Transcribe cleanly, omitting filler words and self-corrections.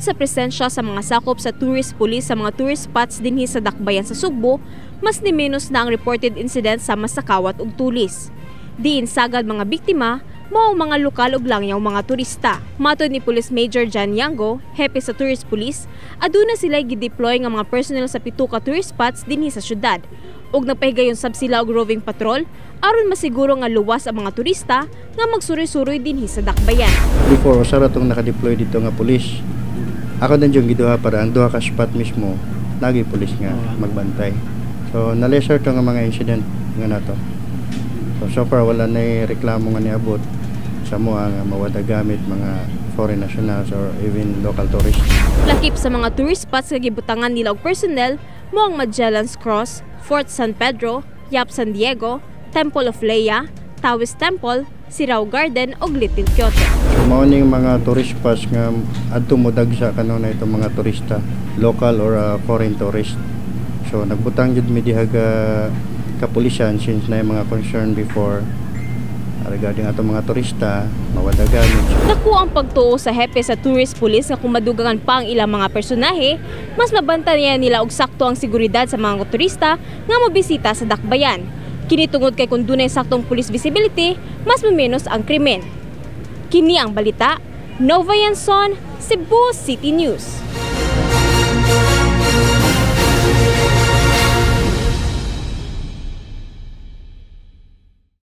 Tungod sa presensya sa mga sakop sa tourist police sa mga tourist spots dinhi sa dakbayan sa Sugbo, mas ni-menos na ang reported incident sama sa kawat ug tulis. Diin sagad mga biktima mao ang mga lokal ug langyaw mga turista. Matod ni Police Major John Yango, hepe sa tourist police, aduna sila gi-deploy nga mga personnel sa pito ka tourist spots dinhi sa syudad. Ug nagpahigayon sab sila og roving patrol aron masiguro nga luwas ang mga turista nga magsuroy-suroy dinhi sa dakbayan. Before, usa ra tong naka-deploy didto nga pulis. Ako din yung giduha para ang duha ka spot mismo nagi pulis nga magbantay. So na-lesser to nga mga incident nga nato. So, so far wala na reklamo nga niabot sa mua nga mawad gamit mga foreign nationals or even local tourists. Lakip sa mga tourist spots nga gibutangan nila og personnel mao ang Magellan's Cross, Fort San Pedro, Yap San Diego, Temple of Leah, Taoist Temple, Sirao Garden ug Little Kyoto. So mao ning mga tourist spots nga adto mo dagsa kanunay itong mga turista, local or foreign tourist. So nagbutang jud mi diha ga kapulisan since na mga concern before regarding atong mga turista mawad gamit. Dako ang pagtuo sa hepe sa tourist police nga kung madugangan pa ang ilang mga personahe, mas mabantayan nila og sakto ang seguridad sa mga turista nga mobisita sa dakbayan. Kini tungod kay kung dunay saktong police visibility, mas mamenos ang krimen. Kini ang balita, Nova Yanson, Cebu City News.